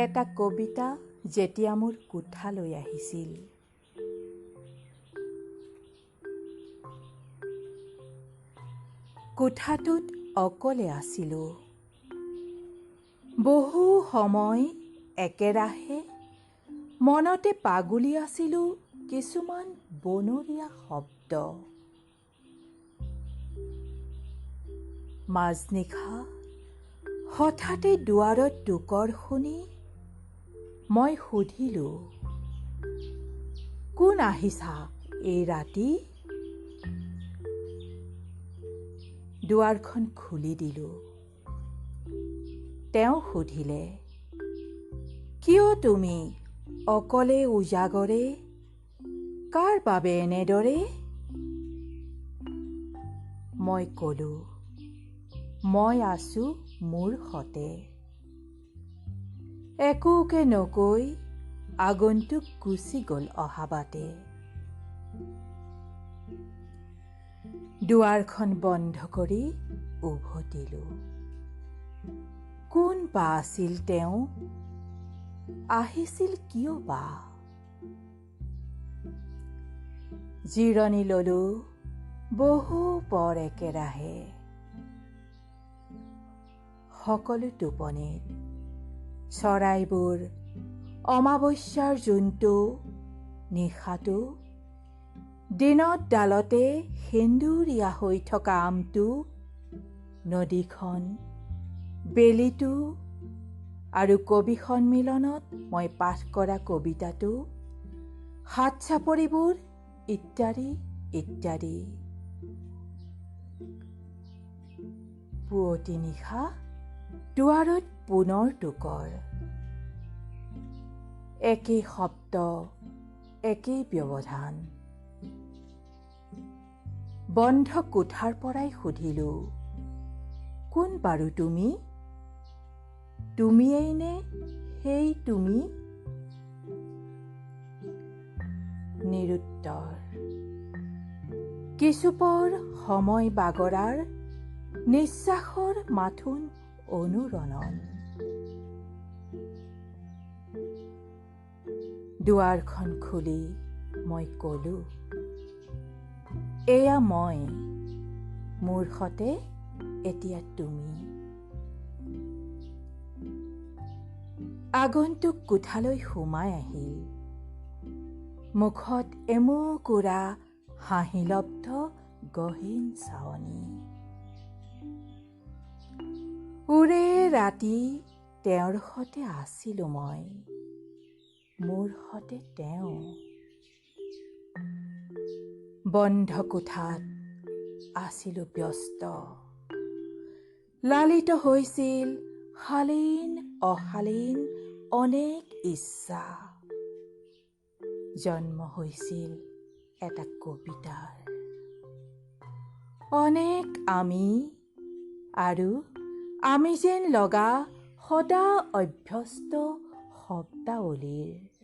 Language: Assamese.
এটা কবিতা যেতিয়া মোৰ কোঠালৈ আহিছিল। কোঠাটোত অকলে আছিলোঁ। বহু সময় একেৰাহে মনতে পাগুলি আছিলোঁ কিছুমান বনৰীয়া শব্দ। মাজনিশা হঠাতে দুৱাৰত টোকৰ শুনি মই সুধিলোঁ, কোন আহিছা এই ৰাতি? দুৱাৰখন খুলি দিলোঁ। তেওঁ সুধিলে, কিয় তুমি অকলে উজাগৰে, কাৰ বাবে এনেদৰে? মই ক'লোঁ, মই আছোঁ মোৰ সতে। একোকে নকৈ আগন্তুক গুচি গ'ল অহা বাটে। দুৱাৰখন বন্ধ কৰি উভতিলোঁ। কোন বা আছিল তেওঁ? আহিছিল কিয় বা? জিৰণি ললোঁ বহু পৰ একেৰাহে। সকলো টোপনিত চৰাইবোৰ, অমাৱস্যাৰ জোনটো, নিশাটো, দিনত ডালতে সেন্দুৰীয়া হৈ থকা আমটো, নদীখন, বেলিটো আৰু কবি সন্মিলনত মই পাঠ কৰা কবিতাটো, হাত চাপৰিবোৰ ইত্যাদি ইত্যাদি। পুৱতি নিশা দুৱাৰত পুনৰ টোকৰ। একেই শব্দ, একেই ব্যৱধান। বন্ধ কোঠাৰ পৰাই সুধিলোঁ, কোন বাৰু তুমি? তুমিয়েই নে সেই তুমি? নিৰুত্তৰ। কিছুপৰ সময় বাগৰাৰ নিশ্বাসৰ মাথোন অনুৰণন। দুৱাৰখন খুলি মই ক'লোঁ, এয়া মই, মোৰ সতে এতিয়া তুমি। আগন্তুক কোঠালৈ সোমাই আহিল। মুখত এমুকুৰা হাঁহিলব্ধ গহীন চাৱনি। ওৰে ৰাতি তেওঁৰ সতে আছিলোঁ মই, মোৰ সতে তেওঁ। বন্ধ কোঠাত আছিলোঁ ব্যস্ত। লালিত হৈছিল শালীন অশালীন অনেক ইচ্ছা। জন্ম হৈছিল এটা কবিতাৰ। অনেক আমি আৰু আমি যেন লগা সদা অভ্যস্ত শব্দাৱলীৰ।